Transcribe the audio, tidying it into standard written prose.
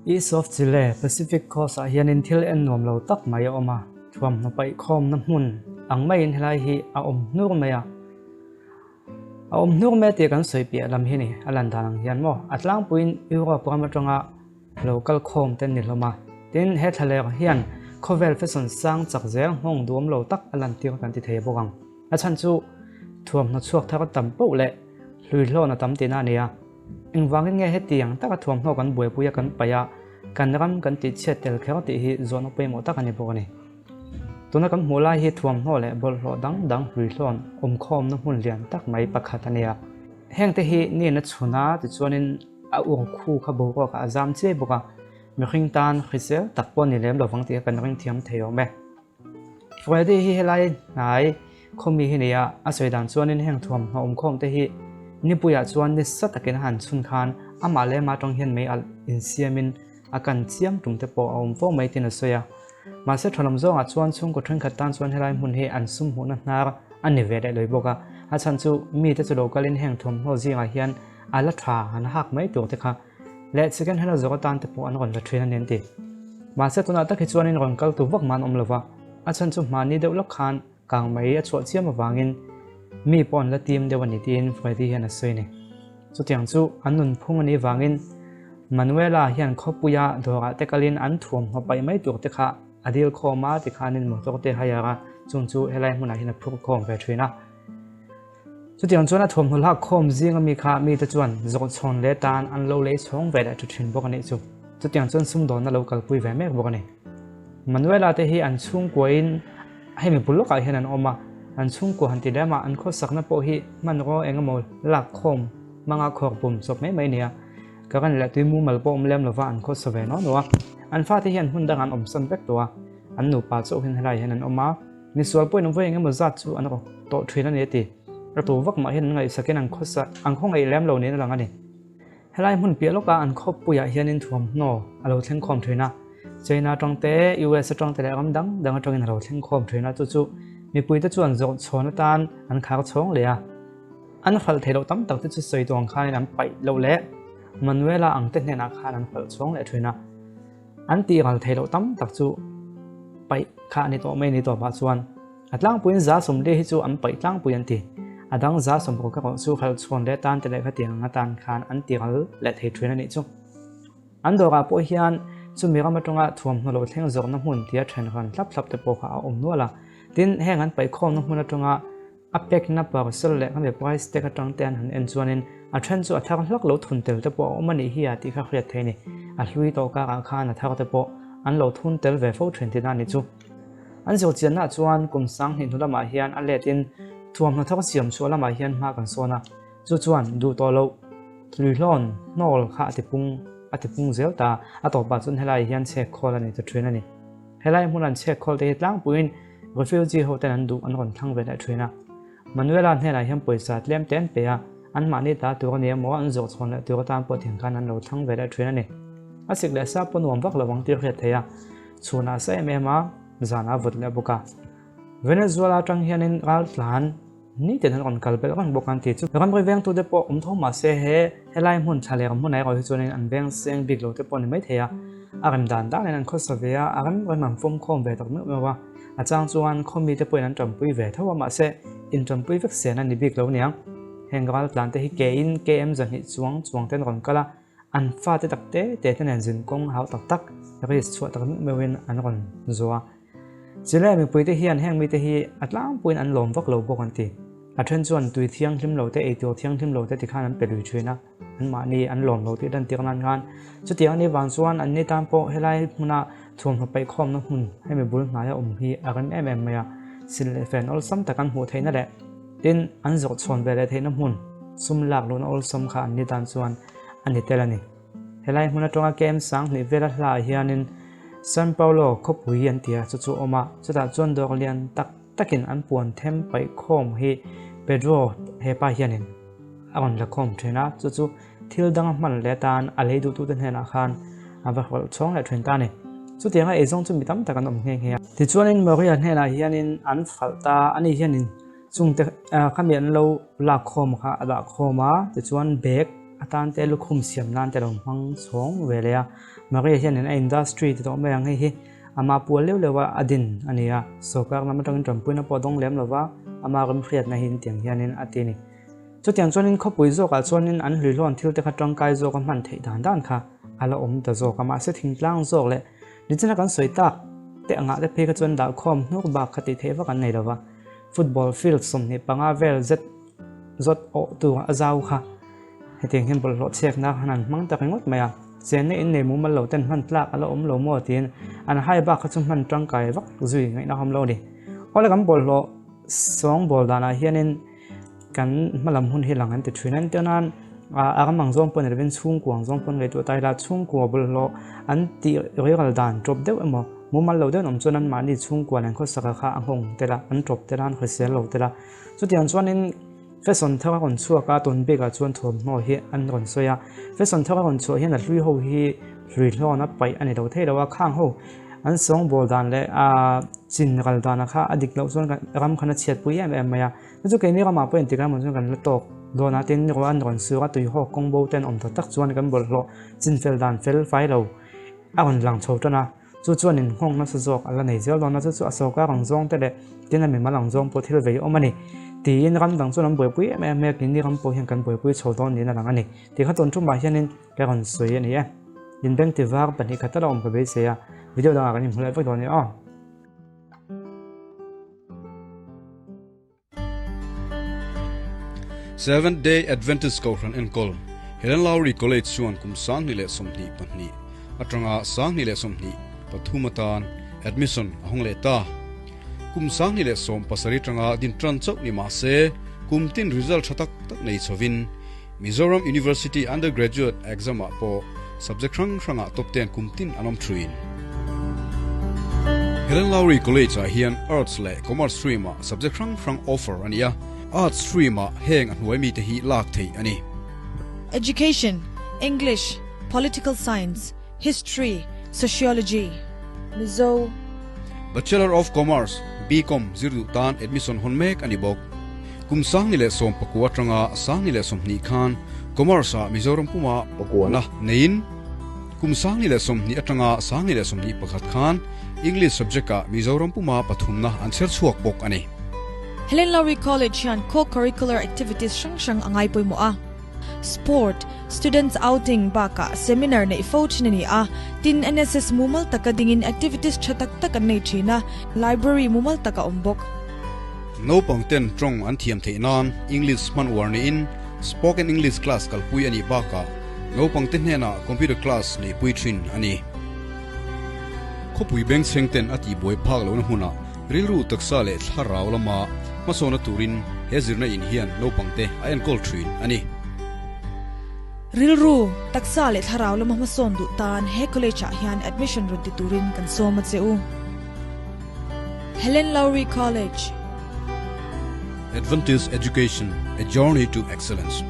East of Chile, Pacific Coast ah hianin thil en nuam lo tak mai a awm a, thuamhnaw paihkhawmna hmun ang maiin helai hi a awm hnur mai a. A awm hnur mai tih kan sawi piah lam hi ni, a lan dan ang hian maw? A tlangpuiin Europe ram atanga lo kal khawm te an ni hlawm a. Tin, he thlalek hian khawvel fashion sang chak zel nghawng duam lo tak a lantir kan ti thei bawk ang. A chhan chu thuamhnaw chhuak thar tam poh leh hluihlawn a tam tihna a ni a. Engvangin nge hetiang taka thuamhnaw kan buaipui a kan paih a, kan ram kan tihchhiat tel kher tih hi zawhna pawimawh tak a ni bawk a ni. Tuna kan hmuh lai hi thuamhnaw leh bawlhhlawh dang dang hluihlawn awmkhawmna hmun lian tak mai pakhat a ni a. Hengte hi nin a chhun a, tichuanin a ur khu kha boruakah a zam chiai bawk a, mihring tan hrisel tak pawh a ni lem lovang tih kha kan ring thiam thei awm e. Freddy hi helai hnai khawmi hi nia, a sawi dan chuanin heng thuamhnaw awmkhawm te hi nipuiah chuan nisa takin a han chhun khan amah leh amah atang hian mei alh insiamin a kan chiam tum te pawh a awm fo mai tiin a sawi a. Mahse thalam zawngah chuan chhungkaw thenkhat tan chuan helai hmun hi an sum hmuhna hnar a ni ve leh lawih bawk a, a chhan chu mite chu lo kalin heng thuamhnaw zingah hian a la tha an hak mai tur te kha leh second hand a zawk atan te pawh an rawn la thin a ni an ti. Mahse tunah tak hi chuanin rawn kal tu vak man awm lova, a chhan chu hmahni deuh lawk khan kang mai a chhuah chiam avangin mi pawh an la tim deuh a ni tiin Freddy hian a sawi a ni. Chutiang chu an nunphung a nih vangin Manuela hian khawpuia dawrah te kalin an thuamhnaw paih mai tur te kha a dil khawm a tikhanin motor te hire a, chung chu helai hmunah hian a phur khawm ve thin a. Chutiang chuan a thuamhnaw hlak khawm zinga mi kha mite chuan zawhchhawn leh tan an lo lei chhawng ve leh tha thin bawk a nih chu. Chutiang chuan sumdawnna lo kalpui ve mek bawk a ni. Manuela te hi an chhungkuain hemi bul lawkah hian an awm a, an chhungkua han ti lem a, an khawsakna pawh hi hmanraw eng emaw lak khawm hmanga khawr pum chawp mai mai a ni a. Current leh tui mumal pawh awm lem lova an khawsa ve nuah nuah a. An fate hian hmun dangah an awmsan vek tawh a, an nupa chauh hian helaiah hian an awm a. Misual pawhin vawi eng emaw zat chu an rawk tawh thin a ni a ti. A tu vak mah hian an ngaihsakin an khawsa an khawngaih lem lo niin a lang a ni. Helai hmun piah lawka an khawppuiah hianin thuamhnaw a lo thleng khawm thin a. China atang te, US atang te leh ram dang dang atangin a lo thleng khawm thin a, chu chu mipuite chuan zawh chhawn atan an khar chhawng leh a. An hralh theih loh tam tak te chu sawi tuang khanin an paih loh leh Manuela ang te hnenah khan an hralh chhawng leh thin a. An tih ral theih loh tam tak chu paih kha a ni tawh mai ni tawpah chuan a tlangpuiin 40 hi chu an paih tlangpui an ti. A dang 60 erawh chu hralh chhawn leh tan te leh khatiang ang atan khan an ti ral leh thei thin a nih chu. An dawrah pawh hian chumi ram atanga thuamhnaw lo thleng zawkna hmun tia then ran thlap thlap te pawh kha a awm nual a. Tin, heng an paihkhawmna hmun atanga A pekna parcel leh khami price tag atang te an han en chuanin a then chu a thar hlak lo thun tel te pawh a awm a nih hi a tih kha hriat theih a ni. A hlui tawh karah khan a thar te pawh an lo thun tel ve fo thin tihna a ni chu. An zirchiannaah chuan kum 2000 hnu lamah hian a letin thuamhnaw thar siam chhuah lamah hian hma kan sawn a, chu chuan duh tawh loh hluihlawn hnawl kha a tipung a tipung zel ta, a tawpah chuan helai hian chhek khawl a ni ta thin a ni. Helai hmun an chhek khawl te hi tlangpuiin Refugee ho ten an duh an rawn thlang ve leh thin a. Manuela hnenah hian pawisa tlem te an pe a, anmahni ta tur a ni emaw an zawh chhawn leh tur atan pawh thing khan an lo thlang ve leh thin a ni. A sik leh sa pawh nuam vak lo ang tih hriat theih a, chhunah sa em em a, zanah a vut leh bawk a. Venezuela atang hianin ral tlan Nitin an rawn kal belh reng bawk an ti chu. Ramri vengtute pawh awm tho mahse he helai hmun thla leh hmunah erawh hi chuanin an veng seng bik lo te pawh a ni maithei a. A rem dan danin an khawsa ve a, a rem rem an fawm khawm ve tak meuh meuh a. A chang chuan khawmi te pawhin an tanpui ve tho a mahse intanpui vek sen a ni bik lo niang. Heng ral tlan te hi kein KM 200 chuang chuang te an rawn kal a, an fate tak te te te nen zin kawng hau tak tak risk chhuah tak meuh meuhin an rawn zuah. Chile mipuite hian heng mite hi a tlangpuiin an lawm vak lo bawk an ti. A then chuan tui thianghlim lo te, eitur thianghlim lo te tikhan an pe lui thin a, anmahni an lawm lo tih lantir nan khan. Chutiang anih vang chuan anni tan pawh helai hmuna thuamhnaw paihkhawmna hmun hemi bul hnaia awm hi a rem em em mai a, sil leh fen awlsam tak an hmuh theihna leh tin an zawh chhawn ve leh theihna hmun sum lak luhna awlsam kha anni tan chuan a ni tel a ni. Helai hmun atanga KM 2000 vela hlaah hianin San Paulo khawpui an ti a, chu chu a awm a, chutah chuan dawr lian tak takin an puan them paih khawm hi Pedro hepa hianin a rawn la khawm thin a, chu chu thil danga hman leh atan a lei duhtute hnenah khan a va hrawlh chhawng leh thin ta a ni. Chutianga eizawng chu mi tam tak an awm nghe nghe a. Tichuanin Maria hnenah hianin an falh ta a, ani hianin chungte khami an lo lak khawm kha a dah khawm a, tichuan bag. atan te lukhum siam nan te lo hmang chhawng ve leh a. Maria hianin a industry ti tawh mai ang hei hi ama pual leuh leuh a a din a ni a, sawrkar lam atangin tanpuina pawh a dawng lem lova ama remhriatna hi intiang hianin a ti a ni. Chutiang chuanin khawpui zawkah chuanin an hluihlawn thil te kha tangkai zawka hman theih dan dan kha a la awm ta zawk a, mahse thingtlang zawk leh nichina kan sawi tak te angah te phei kha chuan dahkhawm hnur bak kha tih theih vak an nei lova, football field 25 vel zet zawt awh tur a zau kha hetiang hian bawlhhlawh chhiakna khan an hmang ta ringawt mai a, chenna in nei mumal lo ten hman tlak a la awm lo maw tiin an hai bak kha chu hman tangkai vak zui ngaihna awm lo a ni. Awle kan bawlhhlawh sawngbawl danah hianin Kan hmalam hun hi lang an ti thin a, entir nan a ram ang zawng pawh ni lovin chhungkua ang zawng pawh an ngaihtuah ta ila chhungkua bawlhhlawh an tih riral dan tawp deuh emaw mumal lo deuh an awm chuan anmahni chhungkua nen khawsaka kha a nghawng tel a, an tawp tel a, an hrisel lo tel a. Chutiang chuanin fashion thar a rawn chhuak a, tun bikah chuan thuamhnaw hi an rawn sawi a, fashion thar a rawn chhuah hian a hlui ho hi hluihlawn a paih a ni lo thei lo a, khang ho an sawngbawl dan leh a chin ral dana kha a dik loh chuan ram khan a chhiatpui em em mai a. Chu chu keini ramah pawh engtik emaw chuan kan la tawk dawn a, tin ruah an rawn sur a, tuihawk kawng bo te an awm ta tak chuan kan bawlhhlawh chinfel dan fel fai lo a rawn lang chho tan a, chu chuan inhawng nasa zawk a la nei zel dawn a, chu chu a sawrkar ang zawng te leh tin a mimal ang zawng pawh thil vei awm a ni tiin ram dang chuan an buaipui em em mai a, keini ram pawh hian kan buaipui chho dawn niin a lang a ni tih kha tun tumah hianin ka rawn sawi a ni e. Inbeng tivar 2 khat a la awm ka beisei a, video dangah kan inhmu leh vek dawn e aw. Seventh Day Adventist Kohhran enkawl Helen Lowry College chuan kum 2022 atanga 2023 atan admission a hawng leh ta. Kum 2017 atanga din tan chauh ni mah se kum tin result tha tak tak nei chhovin Mizoram University Undergraduate exam ah pawh subject hrang hrangah top ten kum tin an awm thin. Helen Lowry College ah hian Arts leh Commerce stream ah subject hrang hrang offer a ni a, Arts stream ah heng a hnuai mite hi lak theih a ni. Education, English, Political Science, History, Sociology, Mizo. Bachelor of Commerce, BCom, zir duh tan admission hawn mek a ni bawk. Kum 2019 atanga 2020 khan Commerce ah Mizoram puma pakuana neiin kum 2020 atanga 2021 khan English subject ah Mizoram puma pathumna an chher chhuak bawk a ni. Helen Lowry College hian co-curricular activities hrang hrang a ngai pawimawh a. Sport, Students Outing bakah seminar neih fo thin a ni a, tin NSS mumal taka dingin activities tha tak tak an nei thin a, library mumal tak a awm bawk. Naupang ten tawng an thiam theih nan English hman uar niin Spoken English class kalpui a nih bakah naupang te hnenah computer class neihpui thin a ni. Khawpui bengchheng ten a tihbuai phak lohna hmunah Rilru taksa leh thlarau lama hmasawna turin he zirna in hian naupangte a enkawl thin a ni. Rilru, taksa leh thlarau lama hmasawn duh tan he college ah hian admission rawn ti turin kan sawm a che u. Helen Lowry College. Adventist Education, A Journey to Excellence.